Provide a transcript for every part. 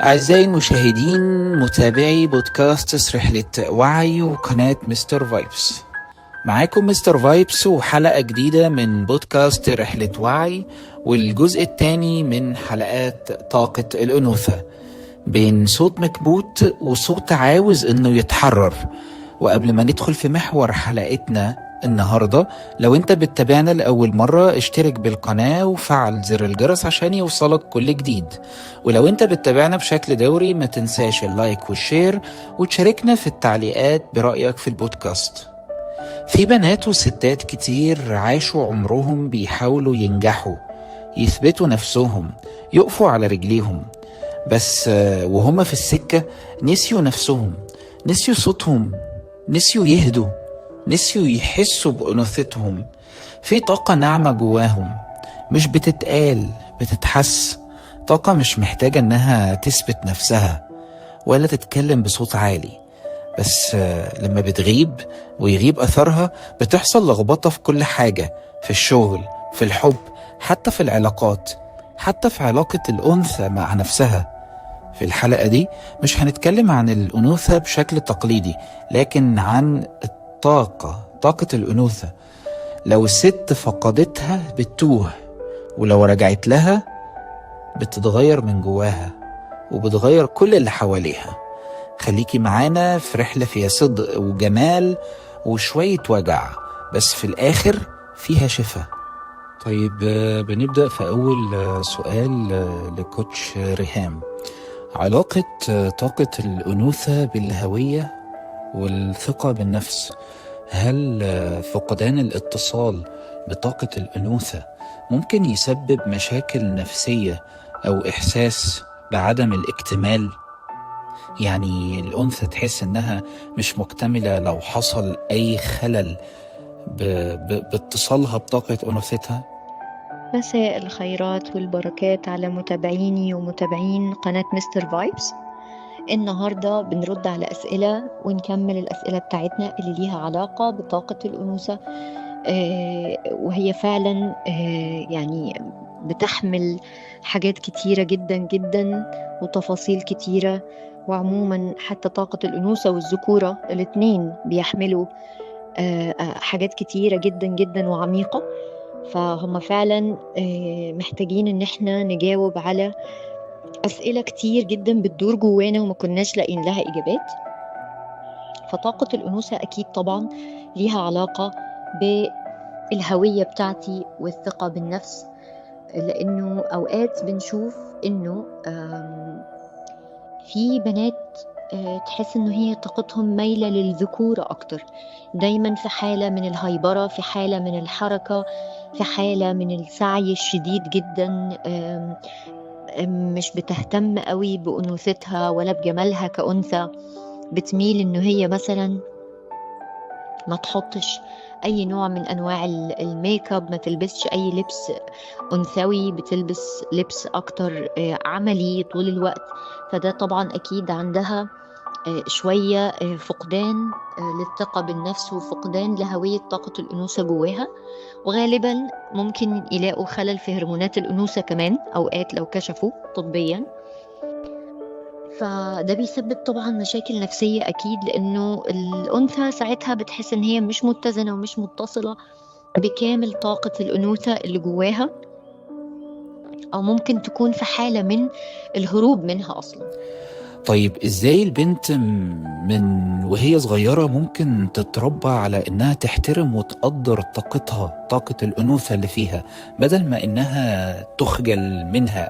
أعزائي المشاهدين، متابعي بودكاست رحلة وعي وقناة مستر فايبس، معاكم مستر فايبس وحلقة جديدة من بودكاست رحلة وعي، والجزء الثاني من حلقات طاقة الأنوثة، بين صوت مكبوت وصوت عاوز إنه يتحرر. وقبل ما ندخل في محور حلقتنا النهاردة، لو انت بتتابعنا لأول مرة اشترك بالقناة وفعل زر الجرس عشان يوصلك كل جديد. ولو انت بتتابعنا بشكل دوري ما تنساش ال like وال share وتشاركنا في التعليقات برأيك في البودكاست. في بنات وستات كتير عاشوا عمرهم بيحاولوا ينجحوا، يثبتوا نفسهم، يقفوا على رجليهم، بس وهما في السكة نسيوا نفسهم، نسيوا صوتهم، نسيوا يهدوا، نسيوا يحسوا بأنوثتهم. في طاقة ناعمة جواهم مش بتتقال، بتتحس. طاقة مش محتاجة إنها تثبت نفسها ولا تتكلم بصوت عالي، بس لما بتغيب ويغيب أثرها بتحصل لخبطة في كل حاجة، في الشغل، في الحب، حتى في العلاقات، حتى في علاقة الأنثى مع نفسها. في الحلقة دي مش هنتكلم عن الأنوثة بشكل تقليدي، لكن عن الطاقة، طاقة الأنوثة. لو الست فقدتها بتتوه، ولو رجعت لها بتتغير من جواها وبتغير كل اللي حواليها. خليكي معانا في رحلة فيها صدق وجمال وشوية وجع، بس في الآخر فيها شفاء. طيب، بنبدأ في أول سؤال لكوتش ريهام. علاقة طاقة الأنوثة بالهوية والثقة بالنفس، هل فقدان الاتصال بطاقة الأنوثة ممكن يسبب مشاكل نفسية أو إحساس بعدم الاكتمال؟ يعني الأنثى تحس إنها مش مكتملة لو حصل أي خلل باتصالها بطاقة أنوثتها؟ مساء الخيرات والبركات على متابعيني ومتابعين قناة مستر فايبس. النهاردة بنرد على أسئلة ونكمل الأسئلة بتاعتنا اللي ليها علاقة بطاقة الأنوثة، وهي فعلا يعني بتحمل حاجات كتيرة جدا جدا وتفاصيل كتيرة. وعموما حتى طاقة الأنوثة والذكورة الاتنين بيحملوا حاجات كتيرة جدا جدا وعميقة، فهم فعلا محتاجين ان احنا نجاوب على أسئلة كتير جدا بتدور جوانا وما كناش لاقيين لها إجابات. فطاقة الأنوثة أكيد طبعا ليها علاقة بالهوية بتاعتي والثقة بالنفس، لأنه أوقات بنشوف إنه في بنات تحس إنه هي طاقتهم مايلة للذكورة أكتر، دايما في حالة من الهيبرة، في حالة من الحركة، في حالة من السعي الشديد جدا، مش بتهتم قوي بأنوثتها ولا بجمالها كأنثى. بتميل إنه هي مثلا ما تحطش أي نوع من أنواع الميك اب، ما تلبسش أي لبس أنثوي، بتلبس لبس أكتر عملي طول الوقت. فده طبعا أكيد عندها شوية فقدان للثقة بالنفس وفقدان لهوية طاقة الأنوثة جواها. وغالبا ممكن يلاقوا خلل في هرمونات الأنوثة كمان أوقات لو كشفوا طبيا، فده بيسبب طبعا مشاكل نفسية أكيد، لأنه الأنثى ساعتها بتحس إن هي مش متزنة ومش متصلة بكامل طاقة الأنوثة اللي جواها، أو ممكن تكون في حالة من الهروب منها أصلا. طيب، إزاي البنت من وهي صغيرة ممكن تتربى على إنها تحترم وتقدر طاقتها، طاقة الأنوثة اللي فيها، بدل ما إنها تخجل منها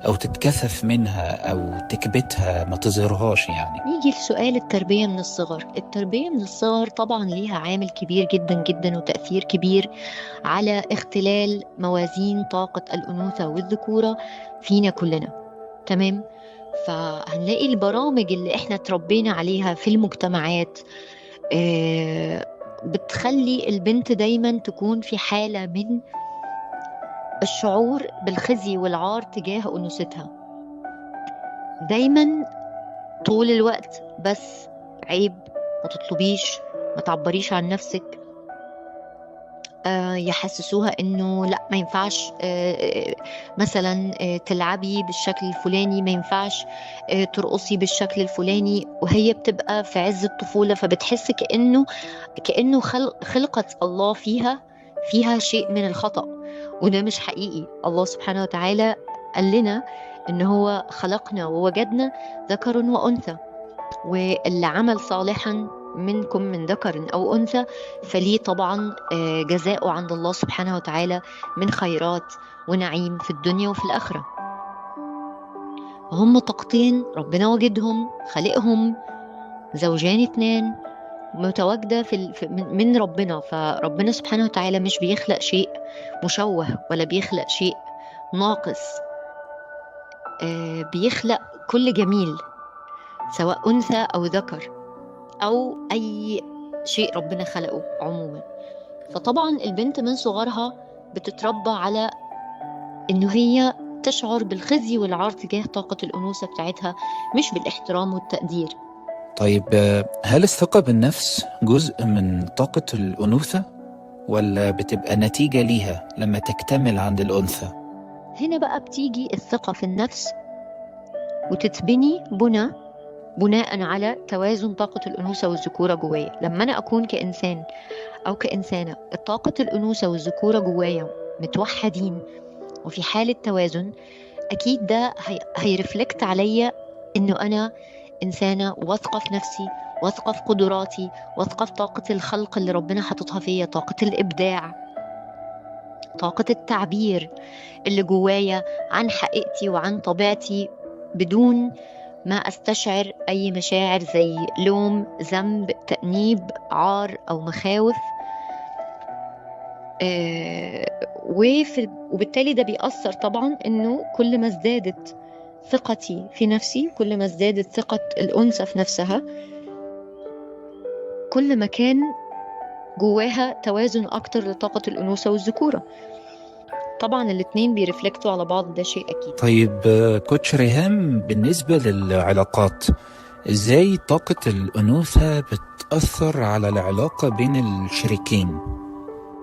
أو تتكسف منها أو تكبتها ما تظهرهاش؟ يعني نيجي لسؤال التربية من الصغر. التربية من الصغر طبعا ليها عامل كبير جدا جدا وتأثير كبير على اختلال موازين طاقة الأنوثة والذكورة فينا كلنا، تمام؟ فهنلاقي البرامج اللي احنا تربينا عليها في المجتمعات بتخلي البنت دايما تكون في حالة من الشعور بالخزي والعار تجاه أنوثتها، دايما طول الوقت، بس عيب، ما تطلبيش، ما تعبريش عن نفسك. يحسسوها انه لا ما ينفعش مثلا تلعبي بالشكل الفلاني، ما ينفعش ترقصي بالشكل الفلاني، وهي بتبقى في عز الطفولة، فبتحس كأنه خلقة الله فيها شيء من الخطأ، وده مش حقيقي. الله سبحانه وتعالى قال لنا إن هو خلقنا ووجدنا ذكر وأنثى، واللي عمل صالحا منكم من ذكر أو أنثى فليه طبعا جزاؤه عند الله سبحانه وتعالى من خيرات ونعيم في الدنيا وفي الآخرة. هم طاقتين ربنا وجدهم، خلقهم زوجان اثنان متواجدة من ربنا. فربنا سبحانه وتعالى مش بيخلق شيء مشوه ولا بيخلق شيء ناقص، بيخلق كل جميل سواء أنثى أو ذكر أو أي شيء ربنا خلقه عموما. فطبعا البنت من صغرها بتتربى على إنه هي تشعر بالخزي والعار تجاه طاقة الأنوثة بتاعتها، مش بالاحترام والتقدير. طيب، هل الثقة بالنفس جزء من طاقة الأنوثة ولا بتبقى نتيجة ليها لما تكتمل عند الأنثى؟ هنا بقى بتيجي الثقة في النفس وتتبني بناء على توازن طاقة الأنوثة والذكورة جوايا. لما أنا أكون كإنسان أو كإنسانة طاقة الأنوثة والذكورة جوايا متوحدين وفي حالة توازن، أكيد ده هيرفلكت عليا إنه أنا إنسانة واثقة في نفسي، واثقة في قدراتي، واثقة في طاقة الخلق اللي ربنا حاططها فيا، طاقة الإبداع، طاقة التعبير اللي جوايا عن حقيقتي وعن طبيعتي، بدون ما أستشعر أي مشاعر زي لوم، ذنب، تأنيب، عار أو مخاوف. وبالتالي ده بيأثر طبعا إنه كل ما ازدادت ثقتي في نفسي، كل ما ازدادت ثقة الأنثى في نفسها، كل ما كان جواها توازن أكتر لطاقة الأنوثة والذكورة. طبعا الاثنين بيرفلكتوا على بعض، ده شيء أكيد. طيب كوتش ريهام، بالنسبة للعلاقات، إزاي طاقة الأنوثة بتأثر على العلاقة بين الشريكين؟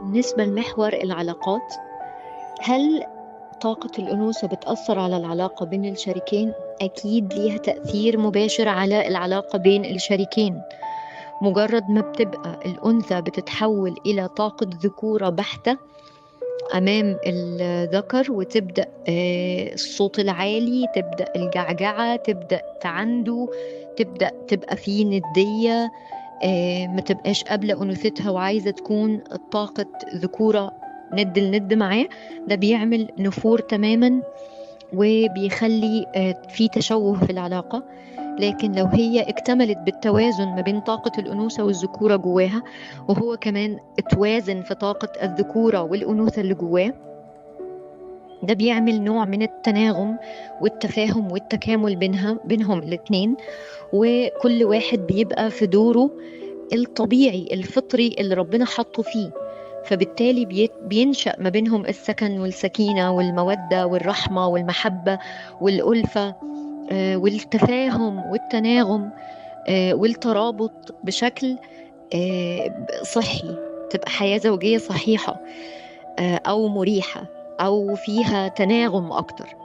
بالنسبة لمحور العلاقات، هل طاقة الأنوثة بتأثر على العلاقة بين الشريكين؟ أكيد ليها تأثير مباشر على العلاقة بين الشريكين. مجرد ما بتبقى الأنثى بتتحول إلى طاقة ذكورة بحتة أمام الذكر، وتبدأ الصوت العالي، تبدأ الجعجعة، تبدأ تعنده، تبدأ تبقى فيه ندية، ما تبقاش قابلة أنوثتها وعايزة تكون طاقة ذكورة ند لند معاه، ده بيعمل نفور تماما وبيخلي في تشوه في العلاقة. لكن لو هي اكتملت بالتوازن ما بين طاقة الأنوثة والذكورة جواها، وهو كمان اتوازن في طاقة الذكورة والأنوثة اللي جواه، ده بيعمل نوع من التناغم والتفاهم والتكامل بينهم الاثنين، وكل واحد بيبقى في دوره الطبيعي الفطري اللي ربنا حطه فيه. فبالتالي بينشأ ما بينهم السكن والسكينة والمودة والرحمة والمحبة والألفة والتفاهم والتناغم والترابط بشكل صحي، تبقى حياة زوجية صحيحة أو مريحة، أو فيها تناغم أكتر،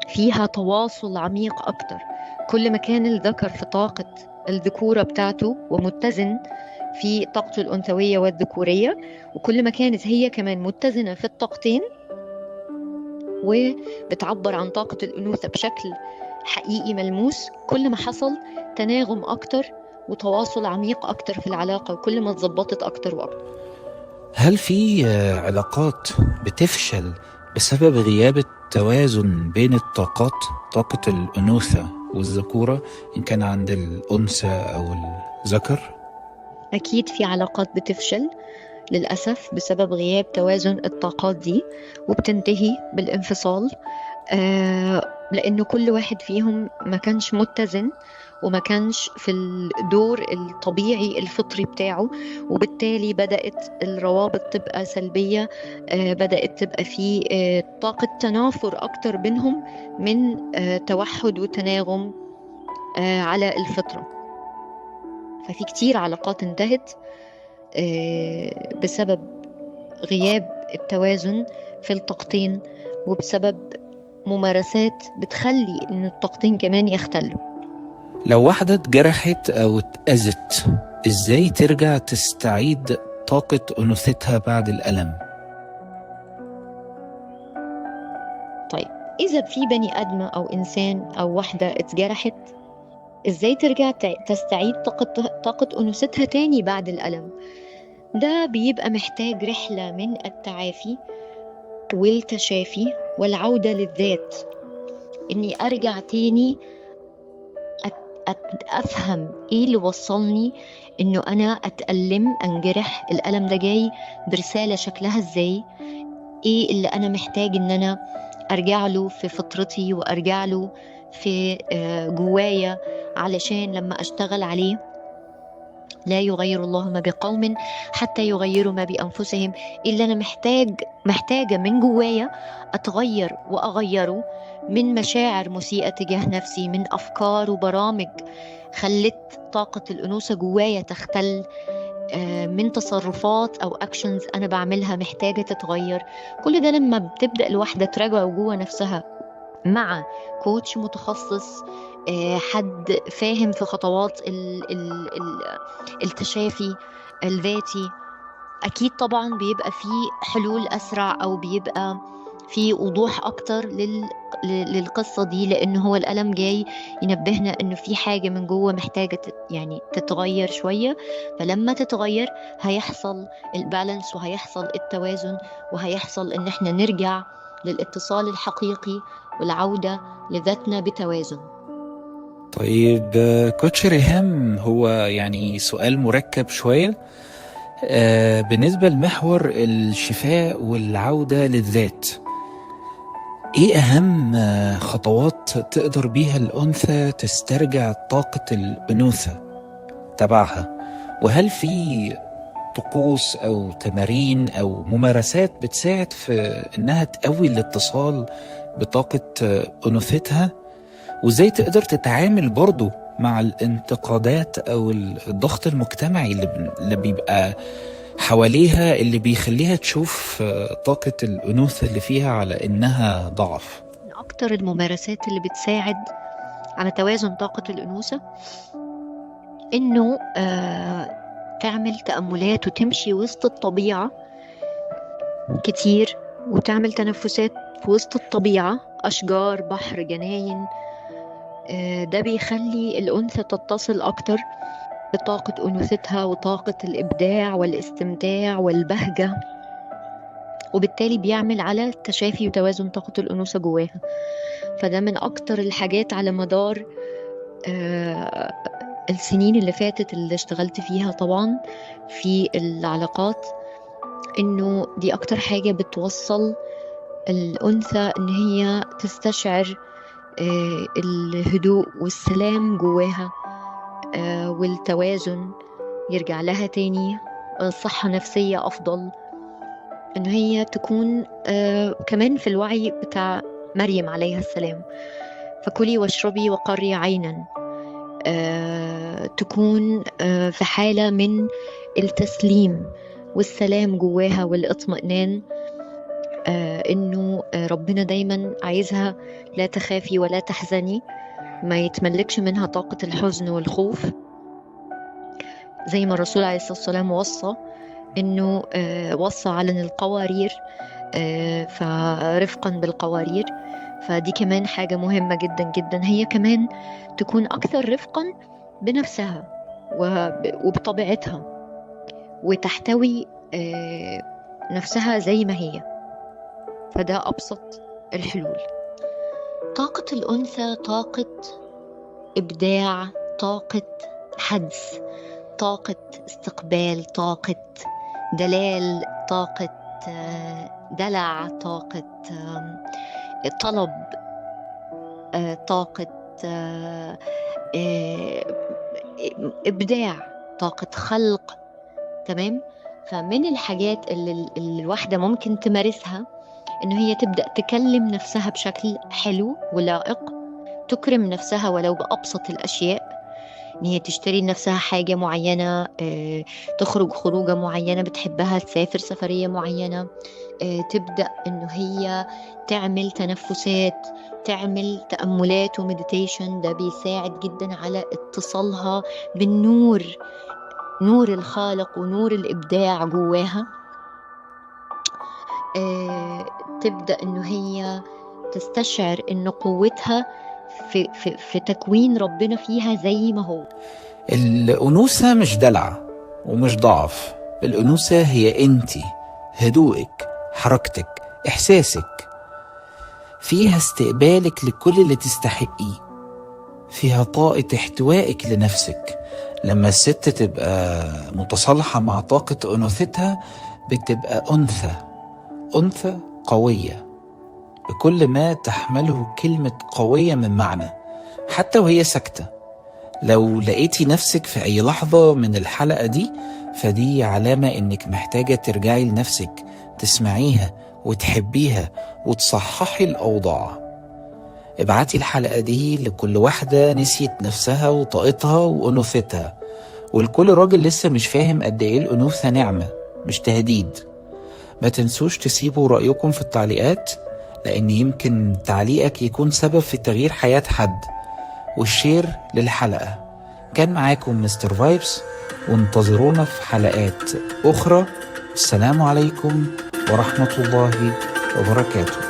فيها تواصل عميق أكتر. كل ما كان الذكر في طاقة الذكورة بتاعته ومتزن في طاقته الأنثوية والذكورية، وكل ما كانت هي كمان متزنة في الطاقتين وبتعبر عن طاقة الأنوثة بشكل حقيقي ملموس، كل ما حصل تناغم أكتر وتواصل عميق أكتر في العلاقة، وكل ما اتظبطت أكتر وأكتر. هل في علاقات بتفشل بسبب غياب التوازن بين الطاقات، طاقة الأنوثة والذكورة، إن كان عند الأنثى أو الذكر؟ أكيد في علاقات بتفشل للأسف بسبب غياب توازن الطاقات دي، وبتنتهي بالانفصال، لأنه كل واحد فيهم ما كانش متزن وما كانش في الدور الطبيعي الفطري بتاعه، وبالتالي بدأت الروابط تبقى سلبية، بدأت تبقى في طاقة تنافر أكتر بينهم من توحد وتناغم على الفطرة. ففي كتير علاقات انتهت بسبب غياب التوازن في الطاقتين، وبسبب ممارسات بتخلي إن الطاقتين كمان يختلوا. لو واحدة اتجرحت أو اتأذت، إزاي ترجع تستعيد طاقة أنوثتها بعد الألم؟ طيب، إذا في بني آدم أو إنسان أو واحدة اتجرحت، إزاي ترجع تستعيد طاقة أنوثتها تاني بعد الألم؟ ده بيبقى محتاج رحلة من التعافي والتشافي والعودة للذات، إني أرجع تاني أفهم إيه اللي وصلني إنه أنا أتألم، أنجرح، الألم ده جاي برسالة شكلها إزاي، إيه اللي أنا محتاج إن أنا أرجع له في فطرتي وأرجع له في جوايا، علشان لما أشتغل عليه لا يغير الله ما بقوم حتى يغيروا ما بأنفسهم. اللي أنا محتاجة من جوايا أتغير وأغيره من مشاعر مسيئة تجاه نفسي، من أفكار وبرامج خلت طاقة الأنوثة جوايا تختل، من تصرفات أو actions أنا بعملها محتاجة تتغير. كل ده لما بتبدأ الواحدة تراجع جوا نفسها مع coach متخصص، حد فاهم في خطوات التشافي الذاتي، أكيد طبعا بيبقى فيه حلول أسرع أو بيبقى في وضوح أكتر للقصة دي، لأن هو الألم جاي ينبهنا إنه في حاجة من جوه محتاجة يعني تتغير شوية. فلما تتغير هيحصل البالانس وهيحصل التوازن وهيحصل إن إحنا نرجع للاتصال الحقيقي والعودة لذاتنا بتوازن. طيب كوتش ريهام، هو يعني سؤال مركب شوية بالنسبة لمحور الشفاء والعودة للذات، ايه اهم خطوات تقدر بيها الأنثى تسترجع طاقة الأنوثة تبعها؟ وهل في طقوس او تمارين او ممارسات بتساعد في انها تقوي الاتصال بطاقة أنوثتها؟ وازاي تقدر تتعامل برضو مع الانتقادات او الضغط المجتمعي اللي بيبقى حواليها، اللي بيخليها تشوف طاقة الأنوثة اللي فيها على إنها ضعف؟ من أكتر الممارسات اللي بتساعد على توازن طاقة الأنوثة إنه تعمل تأملات وتمشي وسط الطبيعة كتير، وتعمل تنفسات في وسط الطبيعة، أشجار، بحر، جناين. ده بيخلي الأنثى تتصل أكتر بطاقة أنوثتها وطاقة الإبداع والاستمتاع والبهجة، وبالتالي بيعمل على تشافي وتوازن طاقة الأنوثة جواها. فده من أكتر الحاجات على مدار السنين اللي فاتت اللي اشتغلت فيها طبعا في العلاقات، إنه دي أكتر حاجة بتوصل الأنثى إن هي تستشعر الهدوء والسلام جواها، والتوازن يرجع لها تاني، صحة نفسية أفضل، إن هي تكون كمان في الوعي بتاع مريم عليها السلام، فكلي واشربي وقري عينا، تكون في حالة من التسليم والسلام جواها والاطمئنان، إنه ربنا دايما عايزها لا تخافي ولا تحزني، ما يتملكش منها طاقة الحزن والخوف، زي ما الرسول عليه الصلاة والسلام وصى إنه وصى على القوارير، فرفقا بالقوارير. فدي كمان حاجة مهمة جدا جدا، هي كمان تكون أكثر رفقا بنفسها وبطبيعتها، وتحتوي نفسها زي ما هي. فده أبسط الحلول. طاقة الأنثى طاقة إبداع، طاقة حدس، طاقة استقبال، طاقة دلال، طاقة دلع، طاقة طلب، طاقة إبداع، طاقة خلق. تمام؟ فمن الحاجات اللي الواحدة ممكن تمارسها إنه هي تبدأ تكلم نفسها بشكل حلو ولائق، تكرم نفسها ولو بأبسط الأشياء، إن هي تشتري لنفسها حاجة معينة، تخرج خروجة معينة بتحبها، تسافر سفرية معينة، تبدأ إنه هي تعمل تنفسات، تعمل تأملات و meditation. ده بيساعد جدا على اتصالها بالنور، نور الخالق ونور الإبداع جواها. تبدأ إنه هي تستشعر إن قوتها في, في, في تكوين ربنا فيها زي ما هو. الأنوثة مش دلع ومش ضعف، الأنوثة هي انتي، هدوءك، حركتك، إحساسك، فيها استقبالك لكل اللي تستحقيه، فيها طاقة احتوائك لنفسك. لما الست تبقى متصالحة مع طاقة أنوثتها بتبقى أنثى، أنثى قوية بكل ما تحمله كلمة قوية من معنى، حتى وهي ساكتة. لو لقيتي نفسك في أي لحظة من الحلقة دي، فدي علامة إنك محتاجة ترجعي لنفسك، تسمعيها وتحبيها وتصححي الأوضاع. ابعتي الحلقة دي لكل واحدة نسيت نفسها وطاقتها وأنوثتها، ولكل راجل لسه مش فاهم قد إيه الأنوثة نعمة مش تهديد. ما تنسوش تسيبوا رأيكم في التعليقات، لأن يمكن تعليقك يكون سبب في تغيير حياة حد. وال share للحلقة. كان معاكم مستر فايبس، وانتظرونا في حلقات أخرى. السلام عليكم ورحمة الله وبركاته.